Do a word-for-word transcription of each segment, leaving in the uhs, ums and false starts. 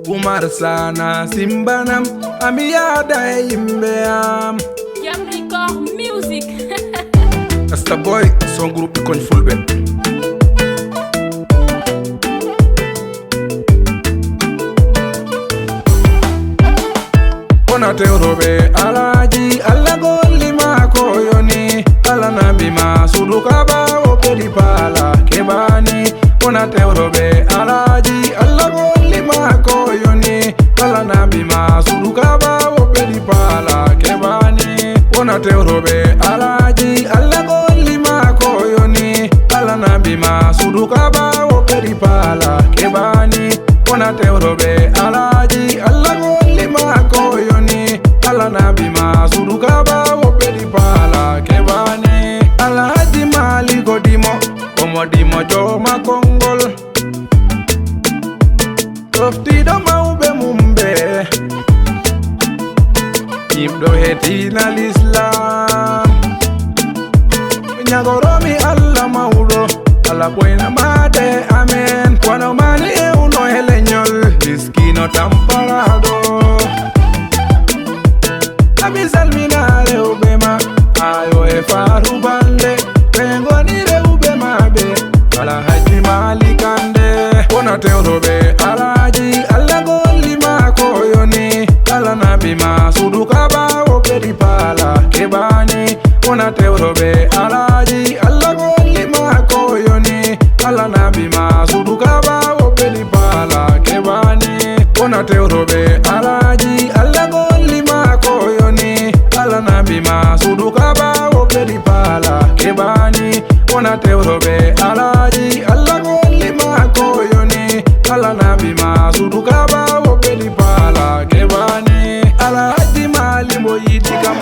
Umar Sana simbanam, ami yaada e yimɓe am. Jam Record Music. Asta Boy, son groupe koñ fulɓe. Wona tewroɓe alaaji, Allah golli ma ko yoni. Allah nabi ma suudu Kaaba o pedi paala keɓani. Wona tewroɓe alaaji, Allah golli ma ko yoni. Allah nabi ma suudu Kaaba o pedi paala keɓani. Wona tewroɓe alaaji, Allah golli ma ko yoni. Allah nabi ma suudu Kaaba o pedi paala keɓani. Wona tewroɓe alaaji, Allah golli ma ko yoni. Allah nabi ma suudu Kaaba o pedi paala keɓani. Alhaji Malick o dimo, omo dimo jooma konngol. Ɗoftiiɗo mawɓe mum ɓe, yimɗo he diina Lislaam. Ñagoromi Allah mawɗo, Allah ɓoyna maade amen. Kono mani ewno e leñol, miskino tamparaaɗo. Ami salmina rewɓe ma, Ayo e Faru Balde, ɓe ngoni rewɓe ma ɓe. Alhaji Malick Kande, wona tewroɓe alaaji, Allah golli ma ko yoni. Allah nabi ma suudu Kaaba o pedi paala keɓani. Wona tewroɓe alaaji, Allah golli ma ko yoni. Allah nabi ma suudu Kaaba o pedi paala keɓani. Wona tewroɓe alaaji, Allah golli ma ko yoni. Allah nabi ma suudu Kaaba o pedi paala keɓani. Wona tewroɓe alaaji, Allah golli ma ko yoni. Allah nabi ma suudu Kaaba o pedi paala keɓani. Alhaji Malick mo yiɗi kam.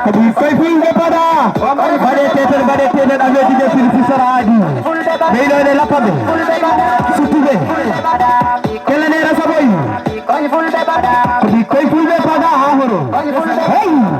Ko ɓikkoy fulɓe paɗa. Mbaɗe teten, mbaɗe teten, affaire ji ɗe fini si saraadi. Ɓeyɗo ene lappa ɓe. Suttuɓe. Kelle neera saboyi. Ko ɓikkoy fulɓe paɗa haa hono. Hey!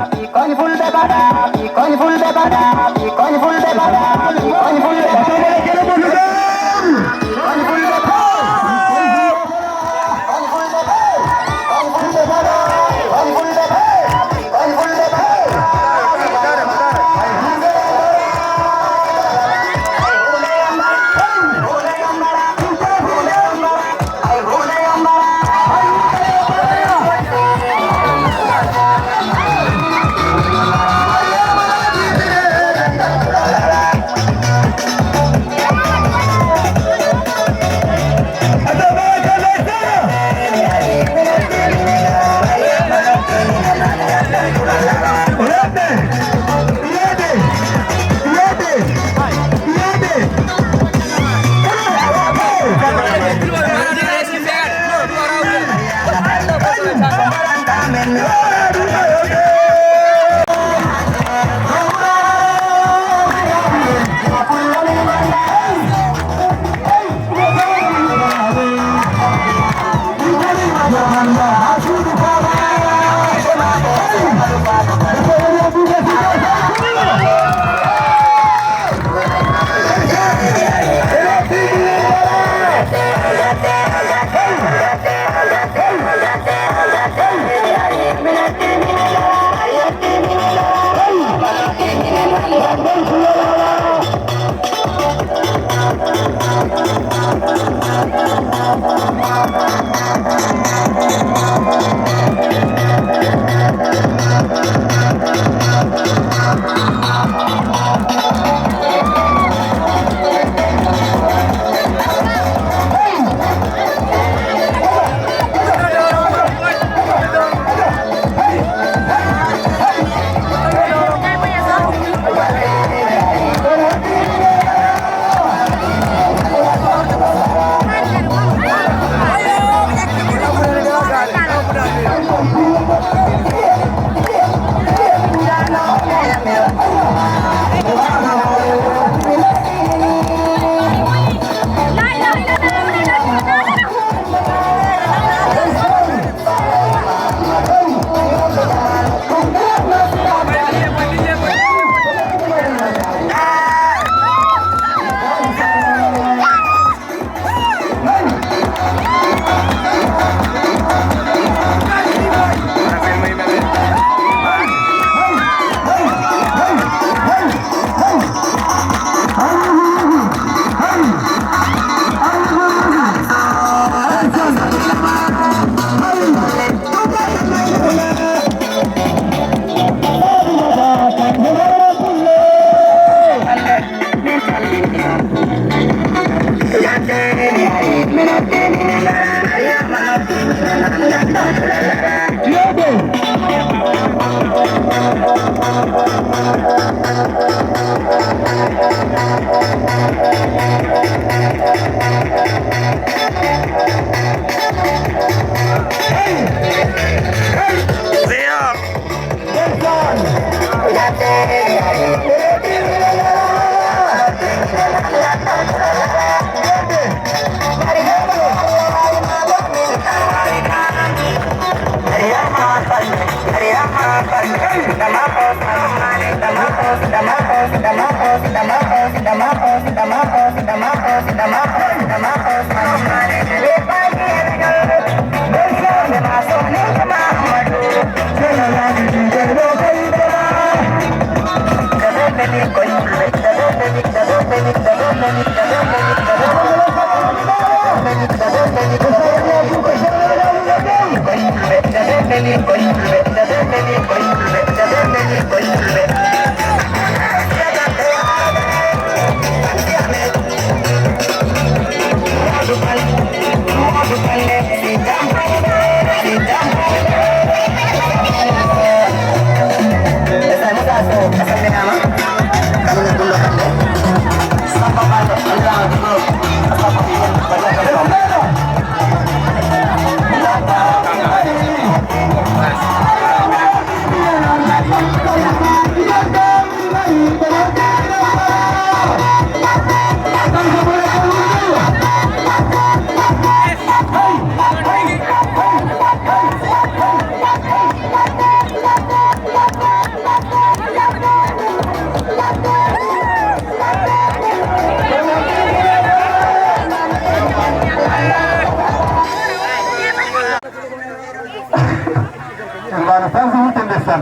Mbaɗa tan so wurtinde tan.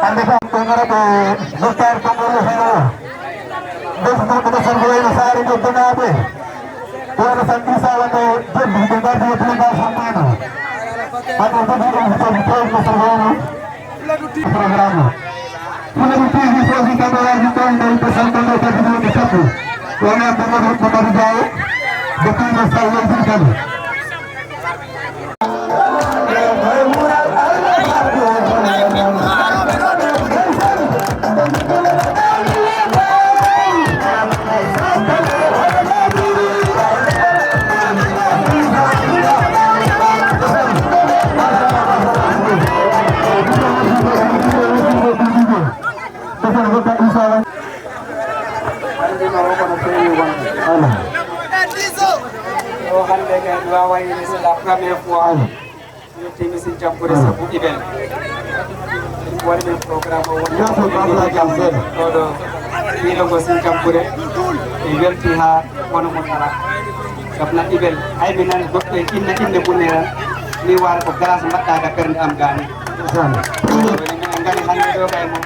Hannde kam ko ngara ɓe nottar Konngol Refewo. Ndesu tan ko ndesan ko wayno Saare Jobbanaaɓe. Wayno tan Isa wonde Jobbi ɓe ngardi e délégation mano. Hannde jogii invité ji tawde ndesan ko wayno. Programme. Pour le T V fosi caméra ji ɗon ɗon ko santo ɗo kadi ɗo ɓe sappo. Wona Mamadou Mamadou Diaw. Dokiima Sall Leydi kadi. O hannde kay mi waawayno, c'est la première fois. Min timi sin campure sappo ibel. Waɗi men programme o woni Yaso Babla Gamsen. Ɗo ɗo. Ɗiɗo ko sin campure. E welti ha wona mo tara. Gabna ibel. Hay mi nani goɗɗo e inna inde mum ne tan. Mi wara ko glace mbaɗɗa ka ɓernde am gani. Woni men ngari hannde ɗo kay mo.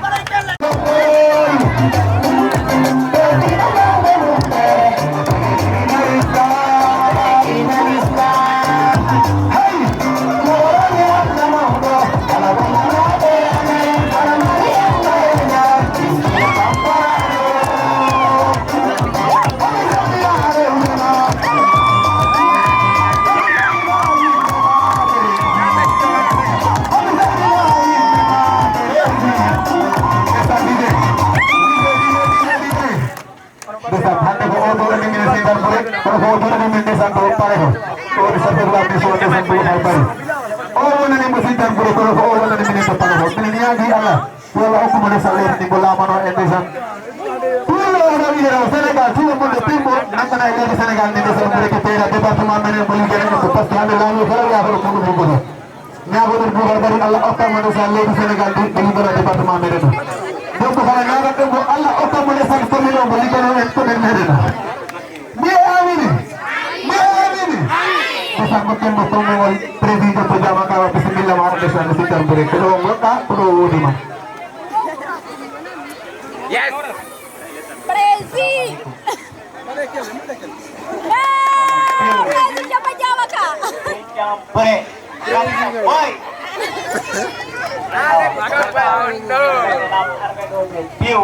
Ndeysaan, hannde ko o ɗo woni min Seytaan Bure, kono ko o ɗo woni min ndeysaan ko pare ko. O woni chef de la mission ndeysaan Boubacar Bari. O wonani mo Seytaan Bure, kono ko o wonani min to pare ko. Minen ñaagi Allah, yo Allah hokku mo ndeysaan leydi ndi mo laamano e ndeysaan. Tout le monde a wiide o Sénégal, tout le monde pimbo, nangana e leydi Sénégal ndi ndeysaan mo récupéra département menen mo liggere ko parce que hannde laami kala wiya ko ɗo muɗum ɗum goto. Ñaagoɗen Boubacar Bari Allah okka mo ndeysaan leydi Sénégal ndi mo liggana département meɗen o. Donc kala ñaagatɗen ko Allah okka mo ndeysaan commune o mo liggano en commune meɗen o. Mbiye amini. Mbiye amini. Ndeysaan ko kembo tongol président to jama kawa bisimilla ma ndeysaan no sikkar bure ko ɗo goɗɗa ko ɗo wodima. Yes. Prési. Prési Jaba Jaba ka. Pre. Boy. Piu.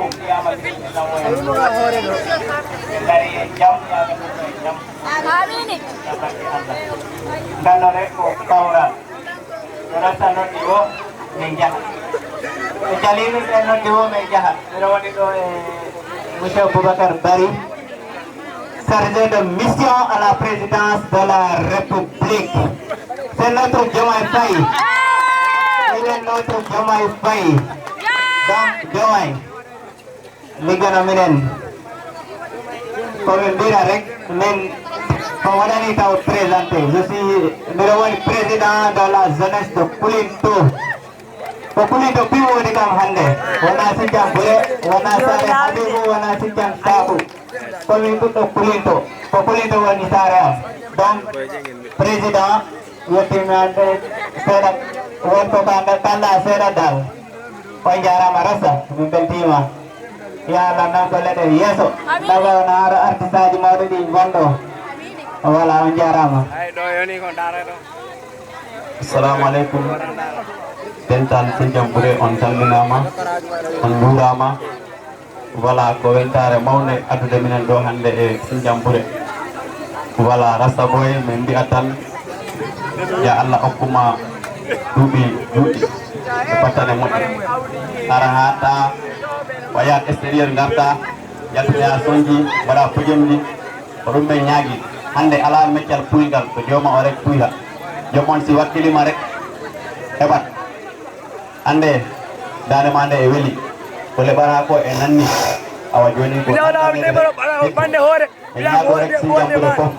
Dari jam. Amini. Ngannore ko kawral. Rasa noddi o min njaha. O jalino ɓe noddi o min njaha. Mbiɗo woni ɗo e monsieur Boubacar Bari, chargé de mission à la présidence de la République. C'est notre Diomaye Faye. Il est notre Diomaye Faye. Donc Diomaye. Liggana minen. Ko min mbira rek, min ko waɗani taw présenté. Je suis, mbiɗo woni président de la jeunesse de Koulinto. Ko Koulinto piw woni kam hannde. Wona Sinthiane Bouré, wona Saare Habibou, wona Sinthiane Sakou. Ko min ɗuɗɗo Koulinto. Ko Koulinto woni saare am. Donc, président, yettimaande seeɗa, won ko ka-, kalla seeɗa dal. On njaaraama rasta, min mbeltiima. Yo Allah nango leɗen yeeso. Tawa no hara artistaaji mawɗi ɗi ngonɗo. Voilà, on jaaraama. Assalamu aleykum. Dental Sindian Bure, on calminaama, on njuuraama. Voilà, ko weltaare mawnde addude minen ɗo hannde e Sindian Bure. Voilà, Rasta Boy, min mbiya tan, ya Allah okkuma duuɓi juutɗi e battane moƴƴe. Ara haa ta wayaat extérieur ngarta, yaltina sonji, mbaɗa pojomji, ko ɗum min ñaagi. Hannde alaa meccal puyngal, ko jooma o rek puyra. Joom on si wakkilima rek, heɓat. Annde, daande ma nde e weli. Ko leɓata ko e nanni. Awa jooni ko ɓande hoore. E ñaago rek Sindian Bure fof.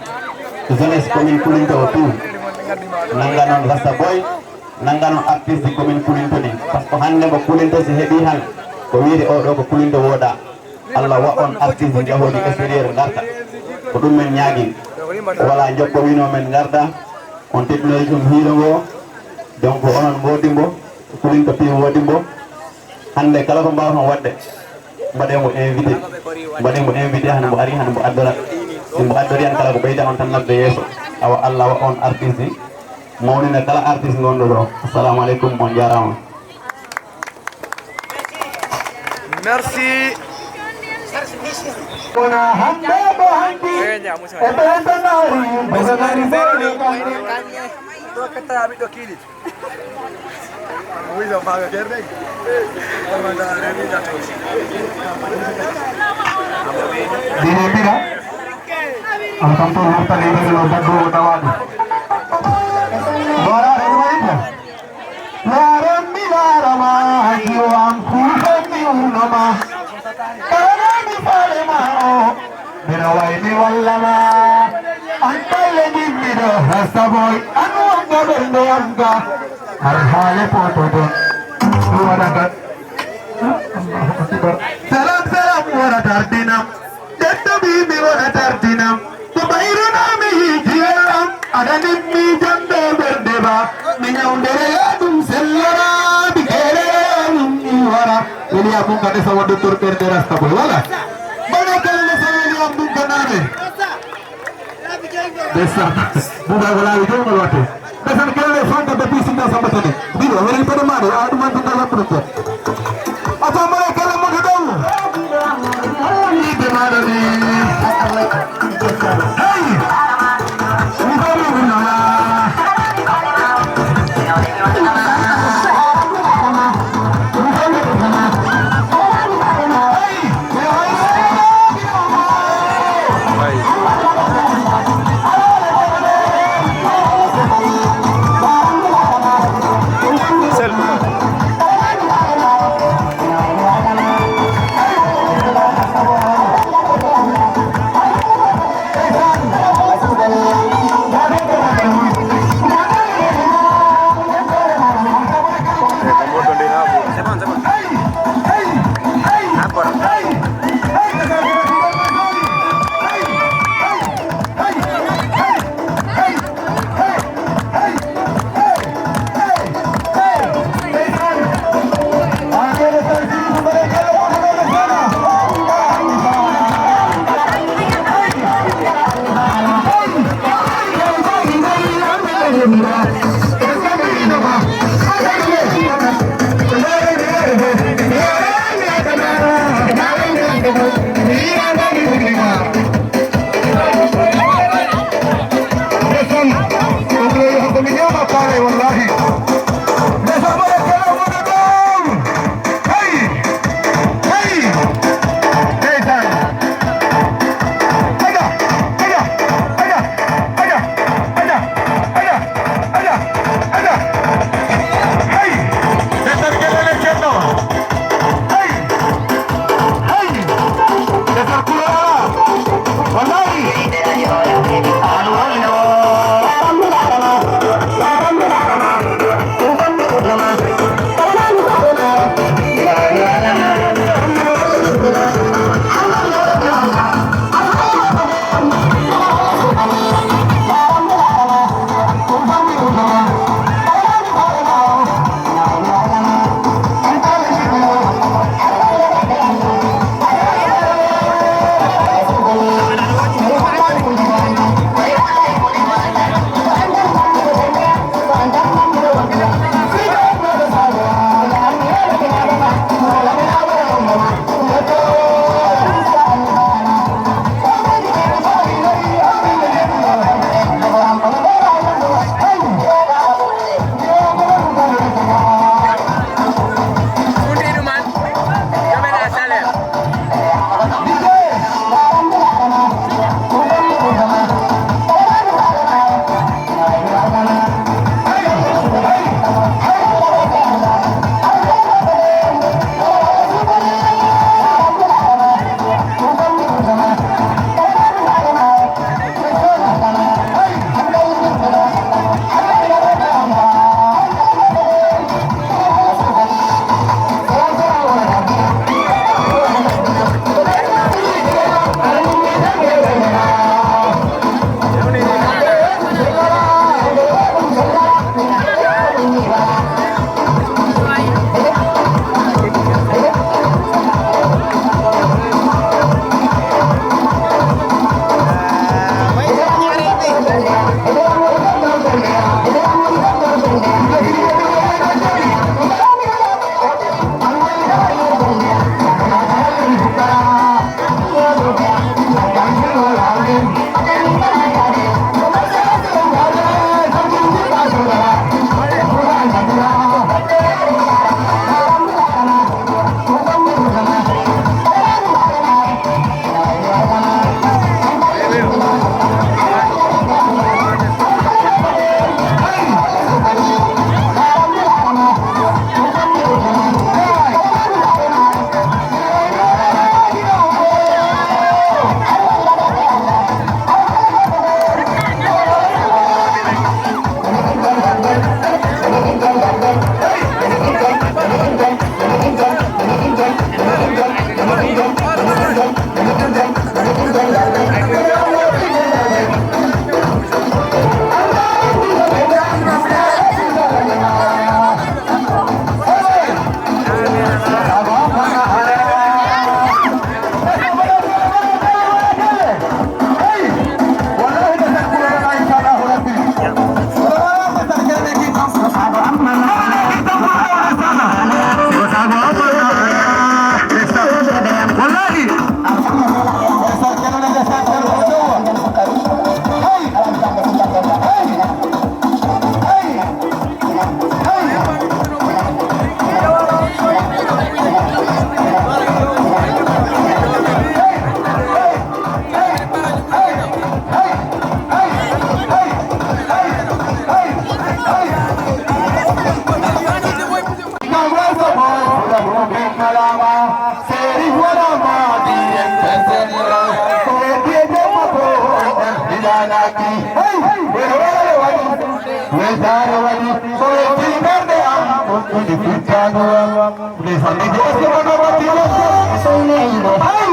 Jeunesse commune Koulinto o tout. Nannga noon Rasta Boy, nannga noon artiste commune Koulinto ɗi. Par ce que hannde mo Koulinto si heɓi han, ko wiyde o ɗo ko Koulinto wooɗa. Allah wa on artiste jahooɗi extérieur ngarta. Ko ɗum min ñaagi. Voilà, jokko wino min ngarta. On teddinoyi ɗum hiiro ngo. Donc onon mboodi mbo, Koulinto piiw woodi mbo. Hannde kala ko mbaawton waɗde, mbaɗee mo invité. Mbaɗee mo invité, hannde mbo ari, hannde mbo addora. Mbo addori en kala ko ɓeyda on tan nodde yeeso. Awa Allah wa on artiste. Mawnina kala artiste ngonɗo ɗo. Assalamu aleykum, on jaaraama. Merci. Kono hannde ko hanki e ɓeydanari mboɗo nani seeɗa. Ɗo ketta ɓiɗɗo kiili. Dine mbira. Ala kam toon wurtani mbirino baddo o tawaɗo. Wara ɗum mayta. Laarami laarama, jiwo am kuufanmi urnoma. Karanami faale ma o, mbiɗa waymi wallama. An balle ndimmiɗo, Rasta Boy, an wonɗo ɓernde am ga. Har haale poto ɗon. Ɗum waɗa gat. Allahu akbar. Salam, salam, wara tardinam. Denɗo mbi mi wona tardinam. Ko ɓayrunami jiya am. Aɗa nimmi jamɗe ɓernde ba. Mi ñawndere ya ɗum sellora. Mi keerere ya ɗum mi wara. Weli ya mum kadi so wonde toon ɓernde Rasta Boy. Wala. Mbaɗa kala so weli ya mum kaname. Ndeysaan. Buuba ko laawi jom ngol watte. Ndeysaan, kelɗe fanta be pisinta Samba Tene. Mbiɗo woni paɗe maaɗe, a ɗum anndi ngal waɗtude ko. A faamare kala mo to ɗon. Yiɗde maaɗa ni. Hey! Mi faami ɗum na. Weltaare waɗi, so weltii ɓernde am, ɗum ɗiɗi fittaandu am. Ndeysaan, nde jeeɗa si wonno waɗi, sey neyno. Ay!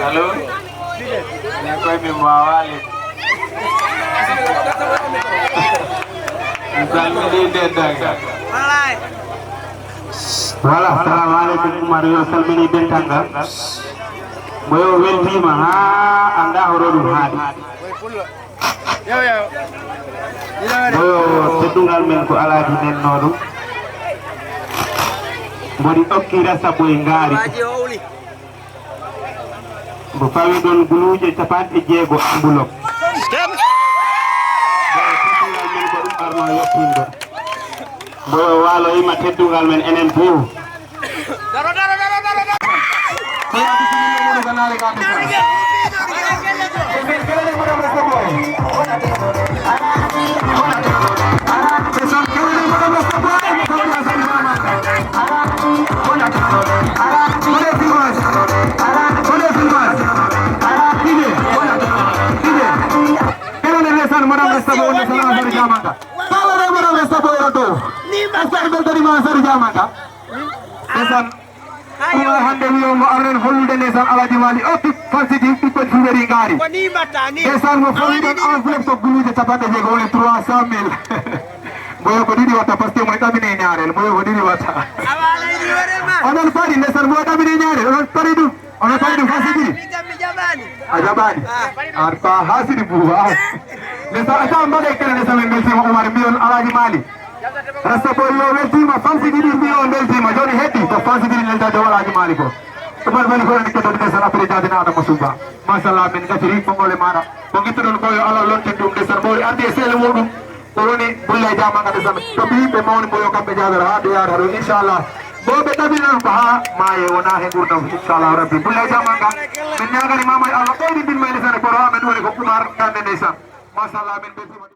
Allo? Min koye min waawaa. Mi salminii denndaangal. Wala, salamu aleykum, Umar, yo salminii denndaangal. Mboyo weltiima haa anndaa hoto ɗum haaɗi. Mboyo teddungal men ko Alaaji nennoo ɗum. Mboɗi okki rasa boy ngaari. Mbo fawi ɗon guluuje capanɗe jeego ambulop. Mboyo teddungal men ko ɗum arno yettindo. Mboyo waaloyima teddungal men enen fof. Madame Resta Boy, on ne sera affaire Diamanta. Kala ɗo Madame Resta Boy on ɗo. Est-ce que ɓe beltori ma affaire Diamanta? Ndeysaan. Ɗum waɗi hannde wiyo mo arren hollude ndeysaan Alaaji Maali o ɓiɓɓe Fansidi ɓiɓɓe Fulɓe ngaari. Ndeysaan mo fawi ɗon enveloppe ko guluuje capanɗe jeego woni trois cent mille. Mboyo ko ɗiɗi watta parce que mo ɗaɓɓini ñaarel, mboyo ko ɗiɗi watta. Oɗon paari ndeysaan mo ɗaɓɓini ñaarel, oɗon paari ɗum. Oɗon paari ɗum Fansidi. A jaɓaani. Ar pa hasidi buuba. Ndeysaan a tawa mbaɗe kene ndeysaan min mbeltiima Umar mbiyon Alaaji Maali. Rasta Boy yo weltiima, fansi ɗiɗi mbi o weltiima. Jooni heddi ko fansi ɗiɗi nelda dow Alaaji Maali ko. Ɗum woni ko en kettoɗo ndeysaan après jaabina Adama Sumba. Machallah min ngaciri konngol e maaɗa. Ko ngittuɗon ko yo Allah lontin ɗum ndeysaan mawɗi ardi e seele muɗum. Ko woni bulle e jaama ndeysaan. To ɓe yimɓe mawni mbo yo kamɓe jaabira haa ɓe yaara ɗo inchallah. Bo ɓe ɗaɓinan ko haa maaye wonaa he nguurndam inchallah rabbi. Bulle e jaama nga min ñaagani mama e Allah ɓeydi mbin may ndeysaan e kono amen woni ko Umar Kande ndeysaan. Machallah min mbeltiima.